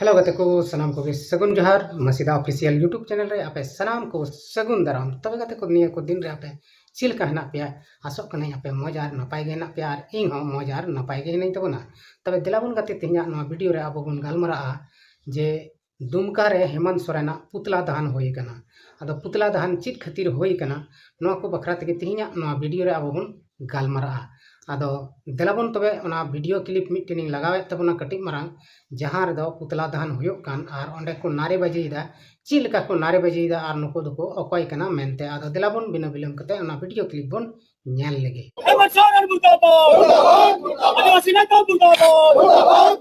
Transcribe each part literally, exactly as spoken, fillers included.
Hello ᱜᱟᱛᱮ ᱠᱚ, ᱥᱟᱱᱟᱢ ᱠᱚᱜᱮ ᱥᱟᱹᱜᱩᱱ ᱡᱚᱦᱟᱨ᱾ ᱢᱟᱥᱤᱫᱟ ᱚᱯᱷᱤᱥᱤᱭᱟᱞ YouTube ᱪᱮᱱᱮᱞ ᱨᱮ ᱟᱯᱮ ᱥᱟᱱᱟᱢ ᱠᱚ ᱥᱟᱹᱜᱩᱱ ᱫᱟᱨᱟᱢ᱾ ᱛᱚᱵᱮ ᱜᱟᱛᱮ ᱠᱚ, ᱱᱤᱭᱟᱹ ᱠᱚ ᱫᱤᱱ ᱨᱮ ᱟᱯᱮ ᱪᱮᱫ ᱞᱮᱠᱟ ᱦᱮᱱᱟᱜ ᱯᱮᱭᱟ? ᱟᱥᱚᱜ ᱠᱟᱹᱱᱟᱹᱧ ᱟᱯᱮ ᱢᱚᱡᱽ ᱟᱨ ᱱᱟᱯᱟᱭ ᱜᱮ ᱦᱮᱱᱟᱜ ᱯᱮᱭᱟ ᱟᱨ ᱤᱧ ᱦᱚᱸ ᱢᱚᱡᱽ ᱟᱨ ᱱᱟᱯᱟᱭ ᱜᱮ ᱦᱮᱱᱟᱹᱧ ᱛᱟᱵᱚᱱᱟ᱾ ᱛᱚᱵᱮ ᱫᱮᱞᱟ ᱵᱚᱱ ᱜᱟᱛᱮ, ᱛᱮᱦᱮᱧᱟᱜ ᱱᱚᱣᱟ ᱵᱷᱤᱰᱤᱭᱳ ᱨᱮ ᱟᱵᱚ ᱵᱚᱱ ᱜᱟᱞᱢᱟᱨᱟᱜᱼᱟ ᱡᱮ ᱫᱩᱢᱠᱟ ᱨᱮ ᱦᱮᱢᱚᱱᱛ ᱥᱚᱨᱮᱱᱟᱜ ᱯᱩᱛᱞᱟ ᱫᱟᱦᱟᱱ ᱦᱩᱭ ᱟᱠᱟᱱᱟ᱾ ᱟᱫᱚ ᱯᱩᱛᱞᱟ ᱫᱟᱦᱟᱱ ᱪᱮᱫ ᱠᱷᱟᱹᱛᱤᱨ ᱦᱩᱭ ᱟᱠᱟᱱᱟ, ᱱᱚᱣᱟ ᱠᱚ ᱵᱟᱠᱷᱨᱟ ᱛᱮᱜᱮ ᱛᱮᱦᱮᱧᱟᱜ ᱱᱚᱣᱟ ᱵᱷᱤᱰᱤᱭᱳ ᱨᱮ ᱟᱵᱚ ᱵᱚᱱ ᱜᱟᱞᱢᱟᱨᱟᱜᱼᱟ᱾ ᱟᱫᱚ ᱫᱮᱞᱟ ᱵᱚᱱ ᱛᱚᱵᱮ ᱚᱱᱟ ᱵᱷᱤᱰᱤᱭᱳ ᱠᱞᱤᱯ ᱢᱤᱫᱴᱮᱱ ᱤᱧ ᱞᱟᱜᱟᱣᱮᱫ ᱛᱟᱵᱚᱱᱟ ᱠᱟᱹᱴᱤᱡ ᱢᱟᱨᱟᱝ, ᱡᱟᱦᱟᱸ ᱨᱮᱫᱚ ᱯᱩᱛᱞᱟ ᱫᱟᱦᱟᱱ ᱦᱩᱭᱩᱜ ᱠᱟᱱ ᱟᱨ ᱚᱸᱰᱮ ᱠᱚ ᱱᱟᱨᱮᱵᱟᱡᱤᱭᱮᱫᱟ, ᱪᱮᱫ ᱞᱮᱠᱟ ᱠᱚ ᱱᱟᱨᱮᱵᱟᱡᱤᱭᱮᱫᱟ ᱟᱨ ᱱᱩᱠᱩ ᱫᱚᱠᱚ ᱚᱠᱚᱭ ᱠᱟᱱᱟ ᱢᱮᱱᱛᱮ᱾ ᱟᱫᱚ ᱫᱮᱞᱟ ᱵᱚᱱ ᱵᱤᱱᱟᱹ ᱵᱤᱞᱚᱢ ᱠᱟᱛᱮ ᱚᱱᱟ ᱵᱷᱤᱰᱤᱭᱳ ᱠᱞᱤᱯ ᱵᱚᱱ ᱧᱮᱞ ᱞᱮᱜᱮ᱾ ᱦᱮᱢᱚᱱᱛ ᱥᱚᱨᱮᱱ ᱢᱩᱨᱫᱟᱵᱟᱫ! ᱢᱩᱨᱫᱟᱵᱟᱫ! ᱢᱩᱨᱫᱟᱵᱟᱫ! ᱟᱹᱫᱤᱵᱟᱹᱥᱤ ᱱᱮᱛᱟ ᱢᱩᱨᱫᱟᱵᱟᱫ! ᱢᱩᱨᱫᱟᱵᱟᱫ!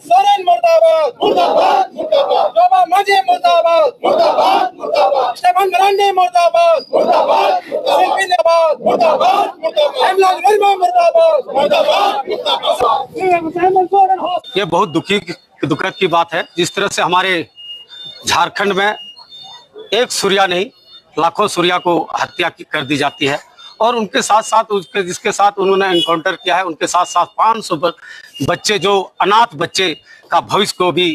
ᱥᱚᱨᱮᱱ ᱢᱩᱨᱫᱟᱵᱟᱫ! ᱢᱩᱨᱫᱟᱵᱟᱫ! ᱢᱩᱨᱫᱟᱵᱟᱫ! ᱡᱚᱵᱟ ᱢᱟᱹᱡᱷᱤ ᱢᱩᱨᱫᱟᱵᱟᱫ! ᱢᱩᱨᱫᱟᱵᱟᱫ! ᱢᱩᱨᱫᱟᱵᱟᱫ! ᱥᱴᱮᱯᱷᱟᱱ ᱢᱟᱨᱟᱱᱰᱤ ᱢᱩᱨᱫᱟᱵᱟᱫ! ᱢᱩᱨᱫᱟᱵᱟᱫ! ᱢᱩᱨᱫᱟᱵᱟᱫ! ᱥᱤᱞᱯᱤ ᱢᱩᱨᱫᱟᱵᱟᱫ! ᱢᱩᱨᱫᱟᱵᱟᱫ! ᱢᱩᱨᱫᱟᱵᱟᱫ! ᱦᱮᱢᱞᱟᱞ ᱢᱩᱨᱢᱩ ᱢᱩᱨᱫᱟᱵᱟᱫ! ᱢᱩᱨᱫᱟᱵᱟᱫ! ᱢᱩᱨᱫᱟᱵᱟᱫ! ᱦᱮᱢᱚᱱᱛ ᱥᱚᱨᱮᱱ ᱦᱚᱸ ये बहुत दुखी, दुखद की बात है, जिस तरह से हमारे झारखंड में एक सूर्या नहीं, लाखों सूर्या को हत्या की, कर दी जाती है। और उनके साथ साथ, उसके, जिसके साथ उन्होंने एनकाउंटर किया है, उनके साथ साथ पाँच सौ ब-, बच्चे, जो अनाथ बच्चे का भविष्य को भी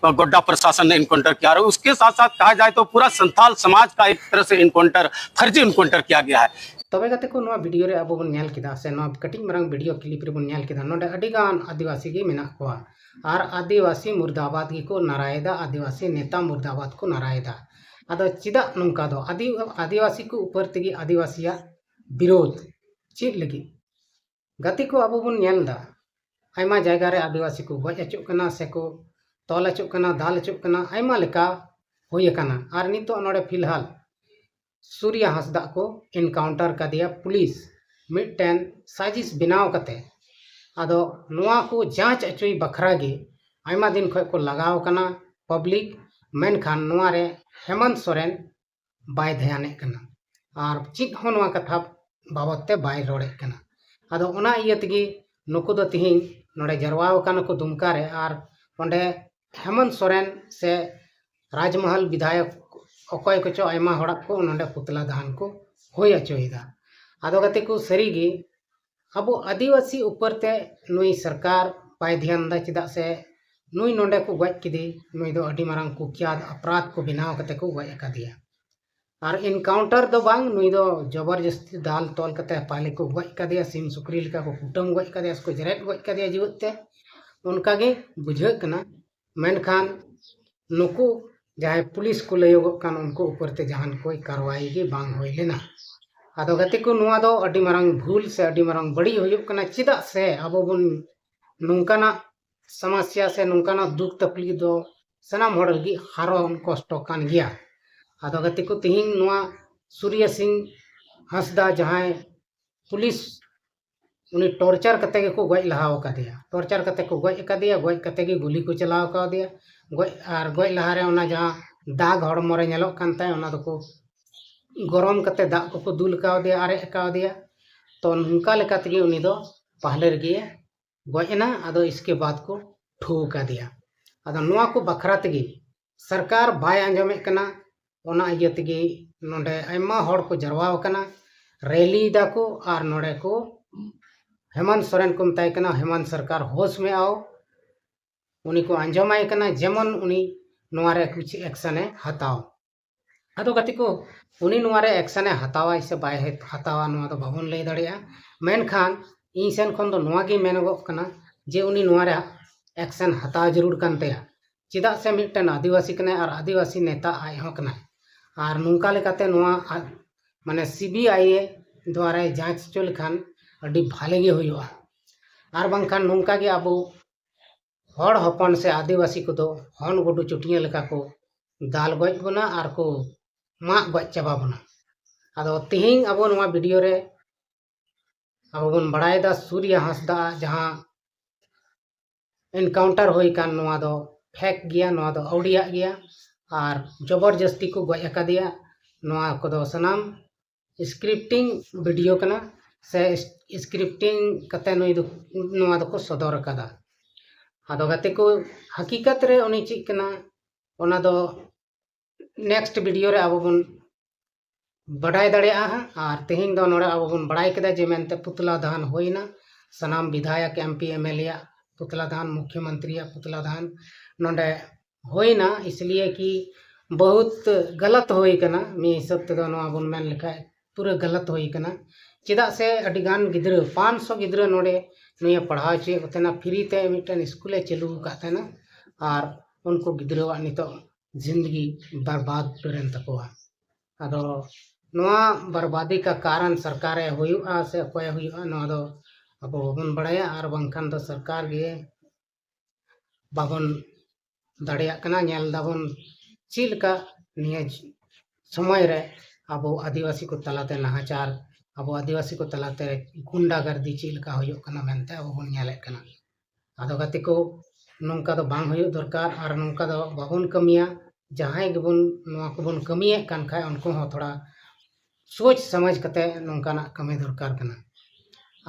गोड्डा प्रशासन ने एनकाउंटर किया। और उसके साथ साथ कहा जाए तो पूरा संथाल समाज का एक तरह से एनकाउंटर, फर्जी एनकाउंटर किया गया है। ᱛᱚᱵᱮ ᱜᱟᱛᱮ ᱠᱚ, ᱱᱚᱣᱟ ᱵᱷᱤᱰᱤᱭᱳ ᱨᱮ ᱟᱵᱚ ᱵᱚᱱ ᱧᱮᱞ ᱠᱮᱫᱟ, ᱥᱮ ᱱᱚᱣᱟ ᱠᱟᱹᱴᱤᱡ ᱢᱟᱨᱟᱝ ᱵᱷᱤᱰᱤᱭᱳ ᱠᱞᱤᱯ ᱨᱮᱵᱚᱱ ᱧᱮᱞ ᱠᱮᱫᱟ, ᱱᱚᱰᱮ ᱟᱹᱰᱤ ᱜᱟᱱ ᱟᱹᱫᱤᱵᱟᱹᱥᱤ ᱜᱮ ᱢᱮᱱᱟᱜ ᱠᱚᱣᱟ᱾ ᱟᱨ ᱟᱹᱫᱤᱵᱟᱹᱥᱤ ᱢᱩᱨᱫᱟᱵᱟᱫᱽ ᱜᱮᱠᱚ ᱱᱟᱨᱟᱭᱮᱫᱟ, ᱟᱹᱫᱤᱵᱟᱹᱥᱤ ᱱᱮᱛᱟ ᱢᱩᱨᱫᱟᱵᱟᱫᱽ ᱠᱚ ᱱᱟᱨᱟᱭᱮᱫᱟ᱾ ᱟᱫᱚ ᱪᱮᱫᱟᱜ ᱱᱚᱝᱠᱟ ᱫᱚ? ᱟᱹᱫᱤ-, ᱟᱹᱫᱤᱵᱟᱹᱥᱤ ᱠᱚ ᱩᱯᱚᱨ ᱛᱮᱜᱮ ᱟᱹᱫᱤᱵᱟᱹᱥᱤᱭᱟᱜ ᱵᱤᱨᱳᱫᱷ ᱪᱮᱫ ᱞᱟᱹᱜᱤᱫ? ᱜᱟᱛᱮ ᱠᱚ, ᱟᱵᱚ ᱵᱚᱱ ᱧᱮᱞ ᱮᱫᱟ, ᱟᱭᱢᱟ ᱡᱟᱭᱜᱟ ᱨᱮ ᱟᱹᱫᱤᱵᱟᱹᱥᱤ ᱠᱚ ᱜᱚᱡ ᱦᱚᱪᱚᱜ ᱠᱟᱱᱟ, ᱥᱮᱠᱚ ᱛᱚᱞ ᱦᱚᱪᱚᱜ ᱠᱟᱱᱟ, ᱫᱟᱞ ᱦᱚᱪᱚᱜ ᱠᱟᱱᱟ, ᱟᱭᱢᱟ ᱞᱮᱠᱟ ᱦᱩᱭ ᱟᱠᱟᱱᱟ᱾ ᱟᱨ ᱱᱤᱛᱚᱜ ᱱᱚᱰᱮ ᱯᱷᱤᱞᱦᱟᱞ ᱥᱩᱨᱭᱟ ᱦᱟᱸᱥᱫᱟᱜ ᱠᱚ ᱮᱱᱠᱟᱣᱩᱱᱴᱟᱨ ᱠᱟᱫᱮᱭᱟ ᱯᱩᱞᱤᱥ, ᱢᱤᱫᱴᱮᱱ ᱥᱟᱡᱤᱥ ᱵᱮᱱᱟᱣ ᱠᱟᱛᱮ᱾ ᱟᱫᱚ ᱱᱚᱣᱟ ᱠᱚ ᱡᱟᱸᱪ ᱦᱚᱪᱚᱭ ᱵᱟᱠᱷᱨᱟ ᱜᱮ ᱟᱭᱢᱟ ᱫᱤᱱ ᱠᱷᱚᱱ ᱠᱚ ᱞᱟᱜᱟᱣ ᱠᱟᱱᱟ ᱯᱟᱵᱽᱞᱤᱠ, ᱢᱮᱱᱠᱷᱟᱱ ᱱᱚᱣᱟ ᱨᱮ ᱦᱮᱢᱚᱱᱛ ᱥᱚᱨᱮᱱ ᱵᱟᱭ ᱫᱷᱮᱭᱟᱱᱮᱫ ᱠᱟᱱᱟ ᱟᱨ ᱪᱮᱫ ᱦᱚᱸ ᱱᱚᱣᱟ ᱠᱟᱛᱷᱟ ᱵᱟᱵᱚᱫ ᱛᱮ ᱵᱟᱭ ᱨᱚᱲᱮᱫ ᱠᱟᱱᱟ᱾ ᱟᱫᱚ ᱚᱱᱟ ᱤᱭᱟᱹ ᱛᱮᱜᱮ ᱱᱩᱠᱩ ᱫᱚ ᱛᱤᱦᱤᱧ ᱱᱚᱰᱮ ᱡᱟᱨᱣᱟ ᱟᱠᱟᱱᱟ ᱠᱚ ᱫᱩᱢᱠᱟ ᱨᱮ, ᱟᱨ ᱚᱸᱰᱮ ᱦᱮᱢᱚᱱᱛ ᱥᱚᱨᱮᱱ ᱥᱮ ᱨᱟᱡᱽᱢᱚᱦᱚᱞ ᱵᱤᱫᱷᱟᱭᱚᱠ ᱚᱠᱚᱭ ᱠᱚᱪᱚ ᱟᱭᱢᱟ ᱦᱚᱲᱟᱜ ᱠᱚ ᱱᱚᱰᱮ ᱯᱩᱛᱞᱟ ᱫᱟᱦᱟᱱ ᱠᱚ ᱦᱩᱭ ᱦᱚᱪᱚᱭᱮᱫᱟ᱾ ᱟᱫᱚ ᱜᱟᱛᱮ ᱠᱚ, ᱥᱟᱹᱨᱤᱜᱮ ᱟᱵᱚ ᱟᱹᱫᱤᱵᱟᱹᱥᱤ ᱩᱯᱚᱨ ᱛᱮ ᱱᱩᱭ ᱥᱚᱨᱠᱟᱨ ᱵᱟᱭ ᱫᱷᱮᱭᱟᱱ ᱮᱫᱟ, ᱪᱮᱫᱟᱜ ᱥᱮ ᱱᱩᱭ ᱱᱚᱰᱮ ᱠᱚ ᱜᱚᱡ ᱠᱮᱫᱮ, ᱱᱩᱭ ᱫᱚ ᱟᱹᱰᱤ ᱢᱟᱨᱟᱝ ᱠᱩᱠᱷᱭᱟᱛ ᱚᱯᱨᱟᱫᱷ ᱠᱚ ᱵᱮᱱᱟᱣ ᱠᱟᱛᱮ ᱠᱚ ᱜᱚᱡ ᱟᱠᱟᱫᱮᱭᱟ᱾ ᱟᱨ ᱮᱱᱠᱟᱣᱩᱱᱴᱟᱨ ᱫᱚ ᱵᱟᱝ, ᱱᱩᱭ ᱫᱚ ᱡᱚᱵᱚᱨᱡᱚᱥᱛᱤ ᱫᱟᱞ ᱛᱚᱞ ᱠᱟᱛᱮ ᱯᱟᱦᱞᱮ ᱠᱚ ᱜᱚᱡ ᱠᱟᱫᱮᱭᱟ, ᱥᱤᱢ ᱥᱩᱠᱨᱤ ᱞᱮᱠᱟ ᱠᱚ ᱠᱩᱴᱟᱹᱢ ᱜᱚᱡ ᱠᱟᱫᱮᱭᱟ, ᱥᱮᱠᱚ ᱡᱮᱨᱮᱫ ᱜᱚᱡ ᱠᱟᱫᱮᱭᱟ ᱡᱤᱣᱮᱫ ᱛᱮ, ᱚᱱᱠᱟ ᱜᱮ ᱵᱩᱡᱷᱟᱹᱜ ᱠᱟᱱᱟ᱾ ᱢᱮᱱᱠᱷᱟᱱ ᱱᱩᱠᱩ ᱡᱟᱦᱟᱸᱭ ᱯᱩᱞᱤᱥ ᱠᱚ ᱞᱟᱹᱭᱚᱜᱚᱜ ᱠᱟᱱ, ᱩᱱᱠᱩ ᱩᱯᱚᱨ ᱛᱮ ᱡᱟᱦᱟᱱ ᱠᱚᱭ ᱠᱟᱨᱣᱟᱭ ᱜᱮ ᱵᱟᱝ ᱦᱩᱭ ᱞᱮᱱᱟ᱾ ᱟᱫᱚ ᱜᱟᱛᱮ ᱠᱚ, ᱱᱚᱣᱟ ᱫᱚ ᱟᱹᱰᱤ ᱢᱟᱨᱟᱝ ᱵᱷᱩᱞ ᱥᱮ ᱟᱹᱰᱤ ᱢᱟᱨᱟᱝ ᱵᱟᱹᱲᱤᱡ ᱦᱩᱭᱩᱜ ᱠᱟᱱᱟ᱾ ᱪᱮᱫᱟᱜ ᱥᱮ ᱟᱵᱚ ᱵᱚᱱ ᱱᱚᱝᱠᱟᱱᱟᱜ ᱥᱚᱢᱚᱥᱭᱟ ᱥᱮ ᱱᱚᱝᱠᱟᱱᱟᱜ ᱫᱩᱠ ᱛᱟᱠᱞᱤᱯ ᱫᱚ ᱥᱟᱱᱟᱢ ᱦᱚᱲ ᱞᱟᱹᱜᱤᱫ ᱦᱟᱨᱚᱱ ᱠᱚᱥᱴᱚ ᱠᱟᱱ ᱜᱮᱭᱟ᱾ ᱟᱫᱚ ᱜᱟᱛᱮ ᱠᱚ, ᱛᱮᱦᱮᱧ ᱱᱚᱣᱟ ᱥᱩᱨᱭᱟ ᱥᱤᱝ ᱦᱟᱸᱥᱫᱟ ᱡᱟᱦᱟᱸᱭ ᱯᱩᱞᱤᱥ ᱩᱱᱤ ᱴᱚᱨᱪᱟᱨ ᱠᱟᱛᱮ ᱜᱮᱠᱚ ᱜᱚᱡ ᱞᱟᱦᱟ ᱟᱠᱟᱫᱮᱭᱟ᱾ ᱴᱚᱨᱪᱟᱨ ᱠᱟᱛᱮ ᱠᱚ ᱜᱚᱡ ᱟᱠᱟᱫᱮᱭᱟ, ᱜᱚᱡ ᱠᱟᱛᱮ ᱜᱮ ᱜᱩᱞᱤ ᱠᱚ ᱪᱟᱞᱟᱣ ᱟᱠᱟᱫᱮᱭᱟ᱾ ᱜᱚᱡ, ᱟᱨ ᱜᱚᱡ ᱞᱟᱦᱟᱨᱮ ᱚᱱᱟ ᱡᱟᱦᱟᱸ ᱫᱟᱜᱽ ᱦᱚᱲᱢᱚ ᱨᱮ ᱧᱮᱞᱚᱜ ᱠᱟᱱ ᱛᱟᱭ, ᱚᱱᱟ ᱫᱚᱠᱚ ᱜᱚᱨᱚᱢ ᱠᱟᱛᱮ ᱫᱟᱜ ᱠᱚᱠᱚ ᱫᱩᱞ ᱠᱟᱣᱫᱮᱭᱟ, ᱟᱨᱮᱡ ᱠᱟᱣᱫᱮᱭᱟ᱾ ᱛᱚ ᱱᱚᱝᱠᱟ ᱞᱮᱠᱟ ᱛᱮᱜᱮ ᱩᱱᱤ ᱫᱚ ᱯᱟᱦᱞᱮ ᱨᱮᱜᱮ ᱜᱚᱡ ᱮᱱᱟ᱾ ᱟᱫᱚ ᱤᱥᱠᱮ ᱵᱟᱫ ᱠᱚ ᱴᱷᱩ ᱠᱟᱫᱮᱭᱟ᱾ ᱟᱫᱚ ᱱᱚᱣᱟ ᱠᱚ ᱵᱟᱠᱷᱨᱟ ᱛᱮᱜᱮ ᱥᱚᱨᱠᱟᱨ ᱵᱟᱭ ᱟᱸᱡᱚᱢᱮᱫ ᱠᱟᱱᱟ᱾ ᱚᱱᱟ ᱤᱭᱟᱹ ᱛᱮᱜᱮ ᱱᱚᱰᱮ ᱟᱭᱢᱟ ᱦᱚᱲ ᱠᱚ ᱡᱟᱨᱣᱟ ᱟᱠᱟᱱᱟ, ᱨᱮᱞᱤ ᱫᱟᱠᱚ ᱟᱨ ᱱᱚᱰᱮ ᱠᱚ ᱦᱮᱢᱟᱱᱛ ᱥᱚᱨᱮᱱ ᱠᱚ ᱢᱮᱛᱟᱭ ᱠᱟᱱᱟ, ᱦᱮᱢᱟᱱᱛ ᱥᱚᱨᱠᱟᱨ ᱦᱳᱥ ᱢᱮ ᱟᱣ, ᱩᱱᱤ ᱠᱚ ᱟᱸᱡᱚᱢᱟᱭ ᱠᱟᱱᱟ, ᱡᱮᱢᱚᱱ ᱩᱱᱤ ᱱᱚᱣᱟ ᱨᱮ ᱠᱩᱪᱷ ᱮᱠᱥᱚᱱ ᱮ ᱦᱟᱛᱟᱣ᱾ ᱟᱫᱚ ᱜᱟᱛᱮ ᱠᱚ, ᱩᱱᱤ ᱱᱚᱣᱟ ᱨᱮ ᱮᱠᱥᱚᱱ ᱮ ᱦᱟᱛᱟᱣᱟᱭ ᱥᱮ ᱵᱟᱭ ᱦᱟᱛᱟᱣᱟ, ᱱᱚᱣᱟ ᱫᱚ ᱵᱟᱵᱚᱱ ᱞᱟᱹᱭ ᱫᱟᱲᱮᱭᱟᱜᱼᱟ᱾ ᱢᱮᱱᱠᱷᱟᱱ ᱤᱧ ᱥᱮᱱ ᱠᱷᱚᱱ ᱫᱚ ᱱᱚᱣᱟ ᱜᱮ ᱢᱮᱱᱚᱜᱚᱜ ᱠᱟᱱᱟ ᱡᱮ ᱩᱱᱤ ᱱᱚᱣᱟ ᱨᱮ ᱮᱠᱥᱚᱱ ᱦᱟᱛᱟᱣ ᱡᱟᱹᱨᱩᱲ ᱠᱟᱱ ᱛᱟᱭᱟ᱾ ᱪᱮᱫᱟᱜ ᱥᱮ ᱢᱤᱫᱴᱮᱱ ᱟᱹᱫᱤᱵᱟᱹᱥᱤ ᱠᱟᱱᱟᱭ ᱟᱨ ᱟᱹᱫᱤᱵᱟᱹᱥᱤ ᱱᱮᱛᱟ ᱟᱡ ᱦᱚᱸ ᱠᱟᱱᱟᱭ᱾ ᱟᱨ ᱱᱚᱝᱠᱟ ᱞᱮᱠᱟᱛᱮ ᱱᱚᱣᱟ ᱟ-, ᱢᱟᱱᱮ ᱥᱤ ᱵᱤ ᱟᱭ ᱮ ᱫᱣᱟᱨᱟᱭ ᱡᱟᱸᱪ ᱦᱚᱪᱚ ᱞᱮᱠᱷᱟᱱ ᱟᱹᱰᱤ ᱵᱷᱟᱞᱮ ᱜᱮ ᱦᱩᱭᱩᱜᱼᱟ᱾ ᱟᱨ ᱵᱟᱝᱠᱷᱟᱱ ᱱᱚᱝᱠᱟ ᱜᱮ ᱟᱵᱚ ᱦᱚᱲ ᱦᱚᱯᱚᱱ ᱥᱮ ᱟᱹᱫᱤᱵᱟᱹᱥᱤ ᱠᱚᱫᱚ ᱦᱚᱱ ᱜᱩᱰᱩ ᱪᱩᱴᱤᱭᱟᱹ ᱞᱮᱠᱟ ᱠᱚ ᱫᱟᱞ ᱜᱚᱡ ᱵᱚᱱᱟ ᱟᱨ ᱠᱚ ᱢᱟᱜ ᱜᱚᱡ ᱪᱟᱵᱟ ᱵᱚᱱᱟ᱾ ᱟᱫᱚ ᱛᱮᱦᱮᱧ ᱟᱵᱚ ᱱᱚᱣᱟ ᱵᱷᱤᱰᱤᱭᱳ ᱨᱮ ᱟᱵᱚ ᱵᱚᱱ ᱵᱟᱲᱟᱭᱮᱫᱟ ᱥᱩᱨᱭᱟ ᱦᱟᱸᱥᱫᱟ ᱡᱟᱦᱟᱸ ᱮᱱᱠᱟᱣᱩᱱᱴᱟᱨ ᱦᱩᱭ ᱠᱟᱱ, ᱱᱚᱣᱟ ᱫᱚ ᱯᱷᱮᱠ ᱜᱮᱭᱟ, ᱱᱚᱣᱟ ᱫᱚ ᱟᱹᱣᱲᱤᱭᱟᱜ ᱜᱮᱭᱟ᱾ ᱟᱨ ᱡᱚᱵᱚᱨᱡᱚᱥᱛᱤ ᱠᱚ ᱜᱚᱡ ᱟᱠᱟᱫᱮᱭᱟ᱾ ᱱᱚᱣᱟ ᱠᱚᱫᱚ ᱥᱟᱱᱟᱢ ᱥᱠᱨᱤᱯᱴᱤᱝ ᱵᱷᱤᱰᱤᱭᱳ ᱠᱟᱱᱟ ᱥᱮ ᱥᱠᱨᱤᱯᱴᱤᱝ ᱠᱟᱛᱮ ᱱᱩᱭ ᱫᱚ, ᱱᱚᱣᱟ ᱫᱚᱠᱚ ᱥᱚᱫᱚᱨ ᱟᱠᱟᱫᱟ᱾ ᱟᱫᱚ ᱜᱟᱛᱮ ᱠᱚ, ᱦᱟᱹᱠᱤᱠᱟᱛ ᱨᱮ ᱩᱱᱤ ᱪᱮᱫ ᱠᱟᱱᱟ, ᱚᱱᱟ ᱫᱚ ᱱᱮᱠᱥᱴ ᱵᱷᱤᱰᱤᱭᱳ ᱨᱮ ᱟᱵᱚ ᱵᱚᱱ ᱵᱟᱰᱟᱭ ᱫᱟᱲᱮᱭᱟᱜᱼᱟ ᱦᱟᱸᱜ᱾ ᱟᱨ ᱛᱮᱦᱮᱧ ᱫᱚ ᱱᱚᱰᱮ ᱟᱵᱚ ᱵᱚᱱ ᱵᱟᱲᱟᱭ ᱠᱮᱫᱟ ᱡᱮ ᱢᱮᱱᱛᱮ ᱯᱩᱛᱞᱟ ᱫᱟᱦᱟᱱ ᱦᱩᱭᱱᱟ, ᱥᱟᱱᱟᱢ ᱵᱤᱫᱷᱟᱭᱚᱠ, M P, M L A ᱟᱜ ᱯᱩᱛᱞᱟ ᱫᱟᱦᱟᱱ, ᱢᱩᱠᱷᱭᱚᱢᱚᱱᱛᱨᱤᱭᱟᱜ ᱯᱩᱛᱞᱟ ᱫᱟᱦᱟᱱ ᱱᱚᱰᱮ ᱦᱩᱭᱱᱟ, ᱤᱥᱞᱤᱭᱮ ᱠᱤ ᱵᱚᱦᱩᱛ ᱜᱟᱞᱟᱛ ᱦᱩᱭ ᱠᱟᱱᱟ᱾ ᱢᱤᱫ ᱦᱤᱥᱟᱹᱵ ᱛᱮᱫᱚ ᱱᱚᱣᱟ ᱵᱚᱱ ᱢᱮᱱ ᱞᱮᱠᱷᱟᱡ ᱯᱩᱨᱟᱹ ᱜᱟᱞᱟᱛ ᱦᱩᱭ ᱠᱟᱱᱟ᱾ ᱪᱮᱫᱟᱜ ᱥᱮ ᱟᱹᱰᱤ ᱜᱟᱱ ᱜᱤᱫᱽᱨᱟᱹ, ᱯᱟᱸᱪ ᱥᱚ ᱜᱤᱫᱽᱨᱟᱹ ᱱᱚᱰᱮ ᱱᱩᱭᱮ ᱯᱟᱲᱦᱟᱣ ᱦᱚᱪᱚᱭᱮᱫ ᱠᱚ ᱛᱟᱦᱮᱱᱟ, ᱯᱷᱨᱤ ᱛᱮ ᱢᱤᱫᱴᱮᱱ ᱥᱠᱩᱞᱮ ᱪᱟᱹᱞᱩ ᱟᱠᱟᱫ ᱛᱟᱦᱮᱱᱟ, ᱟᱨ ᱩᱱᱠᱩ ᱜᱤᱫᱽᱨᱟᱹᱣᱟᱜ ᱱᱤᱛᱚᱜ ᱡᱤᱱᱫᱜᱤ ᱵᱟᱨᱵᱟᱫ ᱩᱛᱟᱹᱨᱮᱱ ᱛᱟᱠᱚᱣᱟ᱾ ᱟᱫᱚ ᱱᱚᱣᱟ ᱵᱟᱨᱵᱟᱫᱤ ᱠᱟ ᱠᱟᱨᱚᱱ ᱥᱚᱨᱠᱟᱨᱮ ᱦᱩᱭᱩᱜᱼᱟ ᱥᱮ ᱚᱠᱚᱭᱮ ᱦᱩᱭᱩᱜᱼᱟ, ᱱᱚᱣᱟ ᱫᱚ ᱟᱵᱚ ᱵᱟᱵᱚᱱ ᱵᱟᱲᱟᱭᱟ, ᱟᱨ ᱵᱟᱝᱠᱷᱟᱱ ᱫᱚ ᱥᱚᱨᱠᱟᱨ ᱜᱮ ᱵᱟᱵᱚᱱ ᱫᱟᱲᱮᱭᱟᱜ ᱠᱟᱱᱟ᱾ ᱧᱮᱞ ᱫᱟᱵᱚᱱ ᱪᱮᱫ ᱞᱮᱠᱟ ᱱᱤᱭᱟᱹ ᱥᱚᱢᱚᱭ ᱨᱮ ᱟᱵᱚ ᱟᱹᱫᱤᱵᱟᱹᱥᱤ ᱠᱚ ᱛᱟᱞᱟᱛᱮ ᱱᱟᱦᱟᱪᱟᱨ, ᱟᱵᱚ ᱟᱹᱫᱤᱵᱟᱹᱥᱤ ᱠᱚ ᱛᱟᱞᱟᱛᱮ ᱜᱩᱱᱰᱟᱜᱟᱨᱫᱤ ᱪᱮᱫ ᱞᱮᱠᱟ ᱦᱩᱭᱩᱜ ᱠᱟᱱᱟ ᱢᱮᱱᱛᱮ ᱟᱵᱚ ᱵᱚᱱ ᱧᱮᱞᱮᱫ ᱠᱟᱱᱟ᱾ ᱟᱫᱚ ᱜᱟᱛᱮ ᱠᱚ, ᱱᱚᱝᱠᱟ ᱫᱚ ᱵᱟᱝ ᱦᱩᱭᱩᱜ ᱫᱚᱨᱠᱟᱨ, ᱟᱨ ᱱᱚᱝᱠᱟ ᱫᱚ ᱵᱟᱵᱚᱱ ᱠᱟᱹᱢᱤᱭᱟ᱾ ᱡᱟᱦᱟᱸᱭ ᱜᱮᱵᱚᱱ ᱱᱚᱣᱟ ᱠᱚᱵᱚᱱ ᱠᱟᱹᱢᱤᱭᱮᱫ ᱠᱟᱱ ᱠᱷᱟᱡ, ᱩᱱᱠᱩ ᱦᱚᱸ ᱛᱷᱚᱲᱟ ᱥᱳᱪ ᱥᱚᱢᱟᱡᱽ ᱠᱟᱛᱮ ᱱᱚᱝᱠᱟᱱᱟᱜ ᱠᱟᱹᱢᱤ ᱫᱚᱨᱠᱟᱨ ᱠᱟᱱᱟ᱾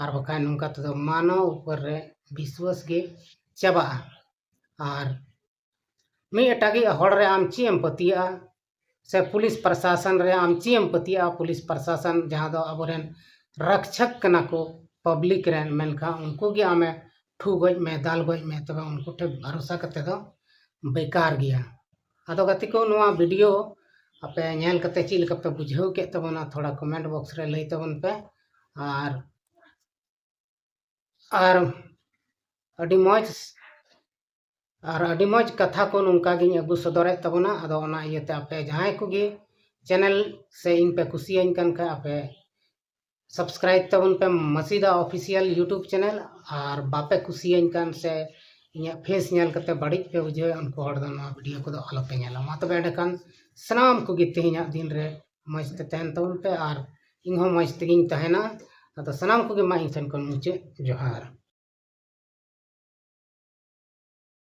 ᱟᱨ ᱵᱟᱠᱷᱟᱡ ᱱᱚᱝᱠᱟ ᱛᱮᱫᱚ ᱢᱟᱱᱚᱣ ᱩᱯᱚᱨ ᱨᱮ ᱵᱤᱥᱣᱟᱥ ᱜᱮ ᱪᱟᱵᱟᱜᱼᱟ᱾ ᱟᱨ ᱢᱤᱫ ᱮᱴᱟᱜᱤᱡ ᱦᱚᱲ ᱨᱮ ᱟᱢ ᱪᱮᱫ ᱮᱢ ᱯᱟᱹᱛᱭᱟᱹᱜᱼᱟ, ᱥᱮ ᱯᱩᱞᱤᱥ ᱯᱨᱚᱥᱟᱥᱚᱱ ᱨᱮ ᱟᱢ ᱪᱮᱫ ᱮᱢ ᱯᱟᱹᱛᱭᱟᱹᱜᱼᱟ? ᱯᱩᱞᱤᱥ ᱯᱨᱚᱥᱟᱥᱚᱱ ᱡᱟᱦᱟᱸ ᱫᱚ ᱟᱵᱚᱨᱮᱱ ᱨᱚᱠᱪᱷᱚᱠ ᱠᱟᱱᱟ ᱠᱚ ᱯᱟᱵᱽᱞᱤᱠ ᱨᱮᱱ, ᱢᱮᱱᱠᱷᱟᱱ ᱩᱱᱠᱩ ᱜᱮ ᱟᱢᱮ ᱴᱷᱩ ᱜᱚᱡ ᱢᱮ, ᱫᱟᱞ ᱜᱚᱡ ᱢᱮ, ᱛᱚᱵᱮ ᱩᱱᱠᱩ ᱴᱷᱮᱱ ᱵᱷᱟᱨᱚᱥᱟ ᱠᱟᱛᱮ ᱫᱚ ᱵᱮᱠᱟᱨ ᱜᱮᱭᱟ᱾ ᱟᱫᱚ ᱜᱟᱛᱮ ᱠᱚ, ᱱᱚᱣᱟ ᱵᱷᱤᱰᱤᱭᱳ ᱟᱯᱮ ᱧᱮᱞ ᱠᱟᱛᱮ ᱪᱮᱫ ᱞᱮᱠᱟ ᱯᱮ ᱵᱩᱡᱷᱟᱹᱣ ᱠᱮᱫ ᱛᱟᱵᱚᱱᱟ, ᱛᱷᱚᱲᱟ ᱠᱚᱢᱮᱱᱴ ᱵᱚᱠᱥ ᱨᱮ ᱞᱟᱹᱭ ᱛᱟᱵᱚᱱ ᱯᱮ᱾ ᱟᱨ ᱟᱨ ᱟᱹᱰᱤ ᱢᱚᱡᱽ, ᱟᱨ ᱟᱹᱰᱤ ᱢᱚᱡᱽ ᱠᱟᱛᱷᱟ ᱠᱚ ᱱᱚᱝᱠᱟ ᱜᱤᱧ ᱟᱹᱜᱩ ᱥᱚᱫᱚᱨᱮᱫ ᱛᱟᱵᱚᱱᱟ᱾ ᱟᱫᱚ ᱚᱱᱟ ᱤᱭᱟᱹᱛᱮ ᱟᱯᱮ ᱡᱟᱦᱟᱸᱭ ᱠᱚᱜᱮ ᱪᱮᱱᱮᱞ ᱥᱮ ᱤᱧ ᱯᱮ ᱠᱩᱥᱤᱭᱟᱹᱧ ᱠᱟᱱ ᱠᱷᱟᱡ, ᱟᱯᱮ ᱥᱟᱵᱥᱠᱨᱟᱭᱤᱵ ᱛᱟᱵᱚᱱ ᱯᱮ ᱢᱟᱹᱥᱤᱫᱟ ᱚᱯᱷᱤᱥᱤᱭᱟᱞ ᱭᱩᱴᱩᱵᱽ ᱪᱮᱱᱮᱞ᱾ ᱟᱨ ᱵᱟᱯᱮ ᱠᱩᱥᱤᱭᱟᱹᱧ ᱠᱟᱱ ᱥᱮ ᱤᱧᱟᱹᱜ ᱯᱷᱮᱥ ᱧᱮᱞ ᱠᱟᱛᱮ ᱵᱟᱹᱲᱤᱡ ᱯᱮ ᱵᱩᱡᱷᱟᱹᱣᱟ, ᱩᱱᱠᱩ ᱦᱚᱲ ᱫᱚ ᱱᱚᱣᱟ ᱵᱷᱤᱰᱤᱭᱳ ᱠᱚᱫᱚ ᱟᱞᱚᱯᱮ ᱧᱮᱞᱟ᱾ ᱢᱟ ᱛᱚᱵᱮ ᱮᱸᱰᱮᱠᱷᱟᱱ ᱥᱟᱱᱟᱢ ᱠᱚᱜᱮ ᱛᱮᱦᱮᱧᱟᱜ ᱫᱤᱱ ᱨᱮ ᱢᱚᱡᱽ ᱛᱮ ᱛᱟᱦᱮᱱ ᱛᱟᱵᱚᱱ ᱯᱮ, ᱟᱨ ᱤᱧ ᱦᱚᱸ ᱢᱚᱡᱽ ᱛᱮᱜᱮᱧ ᱛᱟᱦᱮᱱᱟ᱾ ᱟᱫᱚ ᱥᱟᱱᱟᱢ ᱠᱚᱜᱮ ᱢᱟ ᱤᱧ ᱴᱷᱮᱱ ᱠᱷᱚᱱ ᱢᱩᱪᱟᱹᱫ ᱡᱚᱦᱟᱨ᱾